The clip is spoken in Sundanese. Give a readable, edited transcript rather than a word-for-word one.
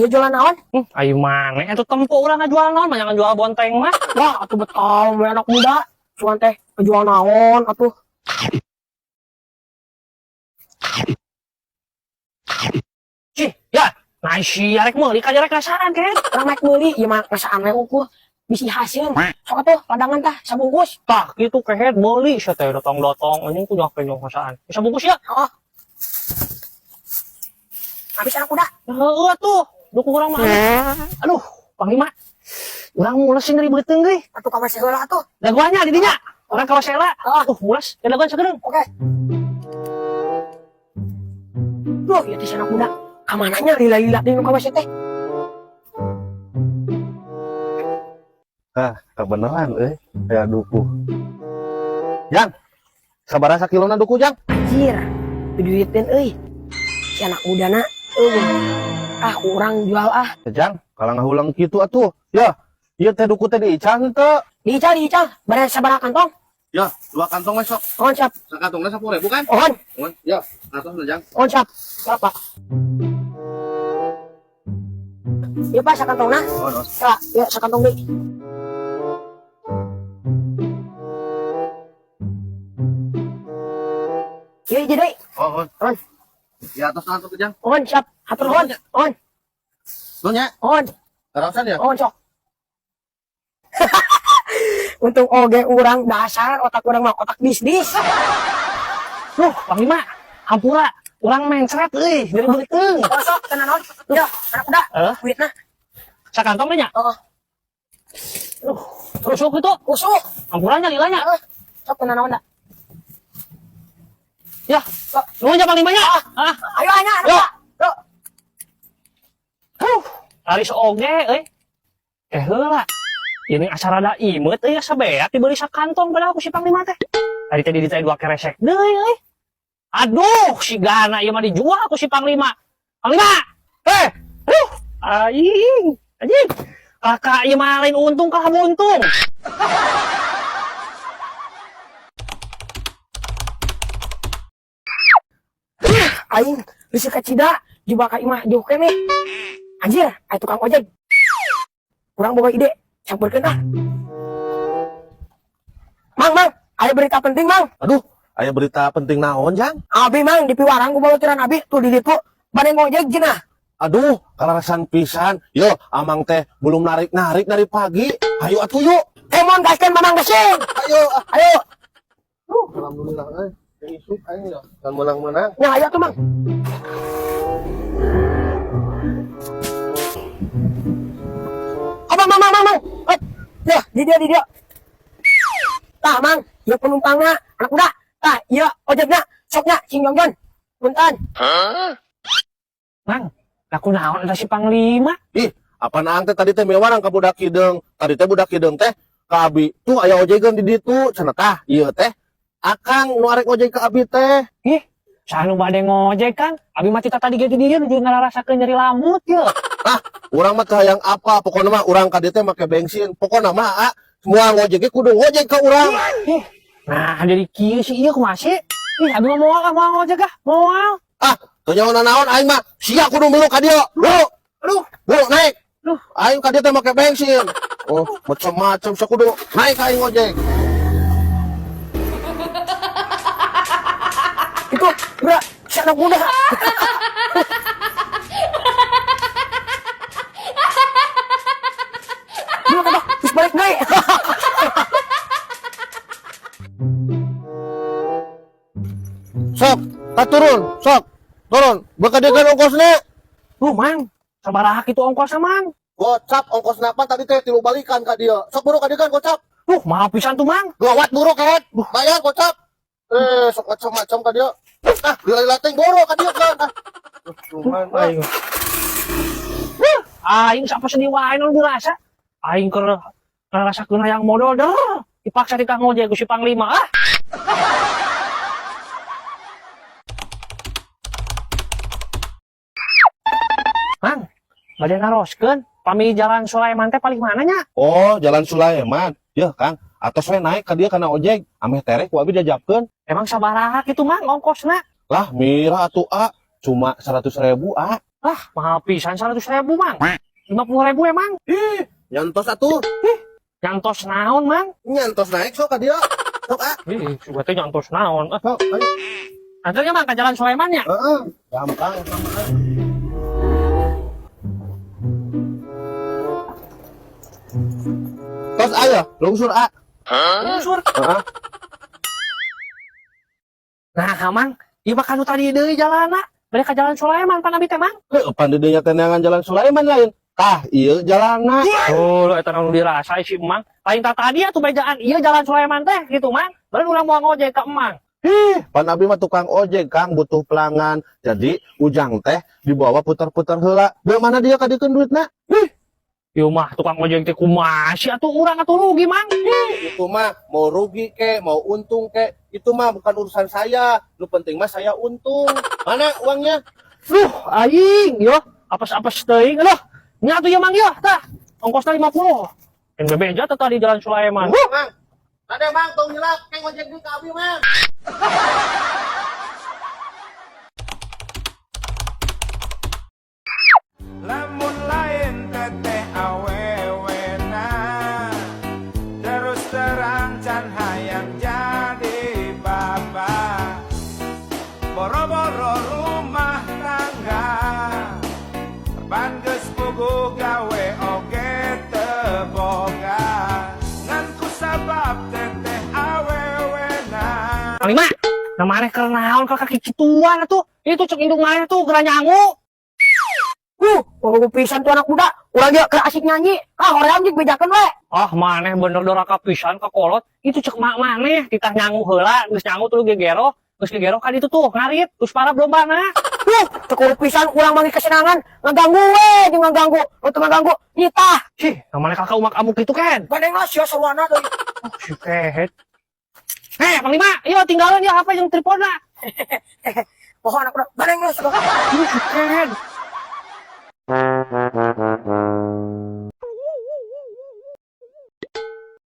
Ieu jualan naon? Ayo maneh atuh tempo urang ngajual naon, banyak ngajual bonteng mah. Wah, atuh betul we anak muda. Cuman teh ngejual naon atuh. Cih, ya, nah si arek meuli ka arek ngasaan kan. Urang naik meuli ieu mah ngasaan we ukur bisi hasil. Sok atuh ladangan tah sabungkus. Tah kitu kehed meuli sia teh datang-datang anjing kudu kenyong ngasaan. Bisa bungkus ya? Heeh. Habis anak muda. Heeh atuh, dukung urang mah. Aduh, Panglima. Urang mulesin dari beuteung euy. Atuh ka WC heula atuh. Dagoannya di dinya. Urang ka WC heula. Heeh. Mules, ya dagoan sakedeung. Oke. Duh, ieu teh si anak muda. Kamananya lila-lila deui nu ka WC teh? Ah, kebenaran euy, aya duku. Jang, sabaraha sakilona duku, Jang? Anjir, duduiteun euy. Si anak muda na eueuh. Ah, urang jual ah. Jang, kalau ngahulang kitu atuh. Ya, ieu teh duku teh diical henteu? Diical, diical. Bare sabaraha kantong? Ya, dua kantong we sok. On siap. Sakantongna 10.000 kan? On, On, ya, kantong Jang. on siap. Berapa? Ya Pak, sakantongna. On, on. Ya, ya sakantong deui. Ya, hiji deui. On, on. On. Ya, atos atuh Jang. On siap. Hatur nuhun. On, Nuhun nya, on, karaosan ya? on sok. Untung oge urang dasar otak urang mah otak bisnis. Duh, Panglima, hampura. Urang mencret euy dari beuteung. Oh, sok tenan naon? Ya, anak muda. Eh? Duitna. Sakantong teh nya. Heeh. Duh, rusuk itu. Usuk. Hampuranya lilanya. Heeh. Sok tenan naon da? Ya, nuhun ya Panglimanya. Ah, Ayo ayo anak Yo. muda. Yo. huh, laris oge euy. Eh heula. Ini asa rada imeut euy asa beak dibeli sakantong padahal ku si Panglima teh. Tadi teh di teh dua keresek deui euy. Aduh, si Gana ieu mah dijual ku si Panglima. Panglima! Eh, aduh, aing, anjing. Kakak ieu mah lain untung kalah buntung. Aing geus kacida jebak ka imah jauh keneh. Anjir, aya tukang ojek. Kurang boga ide, sampeurkeun ah. Mang, mang, aya berita penting, Mang. Aduh, aya berita penting naon, Jang? Abi, Mang, di piwarang ku babaturan abi tuh di ditu bade ngojek cenah. Aduh, kalarasan pisan. Yo, amang teh belum narik-narik dari pagi. Ayo atuh yuk. Emon gaskeun Mamang gesing. Ayo. Ah. Ayo, Alhamdulillah euy. Isuk aing ya, kan menang-menang. nya ayo tuh, Mang. Apa, Mang, Mang, Mang, Mang. Eh, ya, di dia, di dia. Tah, Mang, ieu penumpangna anak muda. Tah, ieu ojekna, soknya sing jongjon. Punten. Mang, laku naon eta si Panglima? Ih, apa naang teh tadi teh miwarang ka budak hideung. Tadi teh budak hideung teh ka abi. Tuh aya ojegeun di ditu cenah tah. Ieu teh akang nu arek ojek ka abi teh. Ih, saha nu bade ngojek kan? Abi mah tita tadi ge di dieu nuju ngararasakeun nyeri lamut ye. Ah, urang mah teu hayang apa, pokona mah urang ka dieu teh make bensin. Pokona mah ah, semua ngojek ge kudu ngojek ka urang. Ih, nah jadi kieu sih ieu kumaha sih? Ih, abi mah moal ah, moal ngojek ah, moal. Ah, teu nyaho naon aing mah sia kudu milu ka dieu. Lu, Aduh, lu naik. Duh. Aing ka dieu teh make bensin. Oh, macam-macam sia kudu naik ka aing ngojek. Itu, bro, si anak muda. Dulu kata, terus balik deui. Sok, tak turun, sok. Turun, bekadekan ongkosna. Duh, Mang, sabaraha kitu ongkosna, Mang? Gocap ongkosna pan tadi teh tilu balikan ka dieu. Sok buru kadekan gocap. Duh, mahal pisan tuh, Mang. Gawat buru kehet. Bayar gocap. Eh, sok macam-macam ka dieu. Ah, lila teh buru ka dieu kan. Ah. Cuman ah. Aing. Huh, aing siapa sedih wae nu dirasa. Aing keur ngarasakeun hayang modal dah. Dipaksa titah ngojek ku si Panglima ah. Mang, bade naroskeun, pami jalan Sulaiman teh paling mana nya? Oh, Jalan Sulaiman. Ya, Kang. Atos we naik ka dieu kana ojek. Ameh terek ku abi diajapkeun. Emang sabaraha kitu Mang ongkosna? Lah, mirah atuh a. Cuma 100.000 a. Ah, mahal pisan 100 ribu, Mang. 50 ribu emang. Ih, nya entos atuh. Nya entos naon, Mang? Nya entos naik sok ka dieu. Sok ah. Ih, sudah teh nya entos naon. Ah, Sok, ayo. antarnya, Mang, ke Jalan Sulaiman ya? Heeh. Gampang sama ah. Tos ayo, lungsur ah. Lungsur. Heeh. Nah, Mang, ieu mah kanu tadi deui jalanna. Bade ka Jalan Sulaiman pan abi teh, Mang. Heuh, pan di dinya teh neangan Jalan Sulaiman lain. Tah, ieu jalanna. Oh, lo eta nu dirasa si Emang. Lain tah tadi atuh bejaan ieu Jalan Sulaiman teh gitu, Mang. Baru urang mau ngojek ka Emang. Ih, pan abi mah tukang ojek, Kang, butuh pelanggan. Jadi ujang teh dibawa putar-putar heula. Beuh mana dia kadikeun duitna? Ieu mah tukang ojek teh kumaha sih atuh urang atuh rugi, Mang. Itu mah mau rugi ke, mau untung ke, itu mah bukan urusan saya. Nu penting mah saya untung. Mana uangnya? Duh, aing yo, apes-apes teuing aduh. Nya atuh ieu, Mang, yo, tah. Ongkosna 50. NBB aja teh tadi Jalan Sulaiman. Mang, ada Mang, tong hilap, kayak ngojek di ka abi, Mang. Lamun lain teteh awewena, terus terang can hayang jadi bapa. Boro-boro rumah tangga, pan geus puguh gawe oge teu boga, ngan ku sabab teteh awewena. Panglima, nah maneh keur naon ka kaki kituan atuh? Itu cek indung maneh tuh geura nyangu. Wah, pisan tuh anak muda. Urang ge keur asik nyanyi. Ah, hoream jeung bejakeun we. Ah, maneh bener doraka pisan ka kolot. Itu cek mak maneh titah nyangu heula, geus nyangu tuluy gegero, geus gegero kan itu tuh ngarit, terus parah dombana. Cukup pisan urang manggih kesenangan, ngaganggu we jeung ngaganggu. Lu teu ngaganggu, nitah. Sih, nah maneh kakak umak amuk itu kan. Gandeng lah sia sarwana deui. Oh, si kehet. Eh, Panglima, ayo tinggalin ya HP yang tripodna. Poho anak muda, gandeng lah sia. Ih, si kehet.